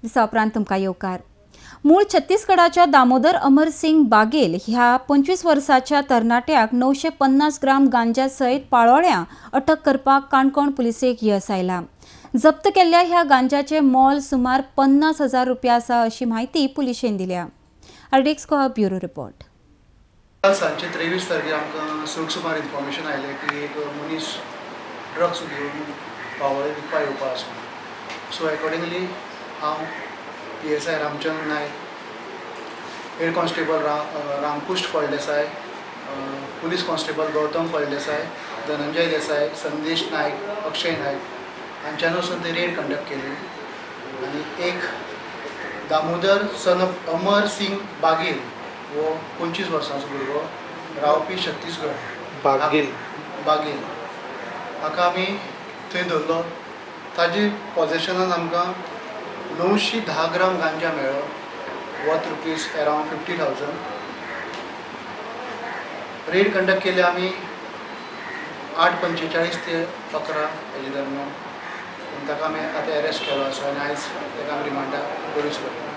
दिसा उपरांत तुमकां येवकार. मूळ छत्तीसगडाच्या दामोदर अमर सिंग बागेल ह्या 25 वर्साच्या तरणाट्याक 950 ग्राम गांजा सयत पाळोळ्यां अटक करपाक काणकोण पुलिसेक यस आयला. जप्त केल्ल्या ह्या गांजाचे मोल सुमार 50,000 रुपया आसा अशी म्हायती पुलिशेन दिल्या. RDX Goa bureau report. काल सांजचे 23 तारखेर आमकां 6 सुमार इन्फॉर्मेशन आयलें की एक मनीस ड्रग्स घेवन पावळे विकपा येवपा आसा. सो एकॉर्डिंगली हांव PSI Ramchandra Naik, head constable Ramkusht Phaldesai, police constable Gautam Phaldesai, Dhananjay Desai, Sandesh Naik, Akshay Naik हांच्यान वचून ते रेड कंडक्ट केली आनी एक दामोदर सन ऑफ अमर सिंग बागेल हो 25 वर्सांचो भुरगो रावपी छत्तीसगड बागेल हाका आमी थंय धरलो. ताजे पॉझेशनान आमकां 910 ग्राम गांजा मेळ्ळो, worth rupees around 50,000. Red conduct केले आमी 8:45 ते 11 हेजे दरम्यान. ताका आमी आतां एरेस्ट केलो आसा आनी आयज ताका आमी रिमांडाक पोलीस व्हरतले.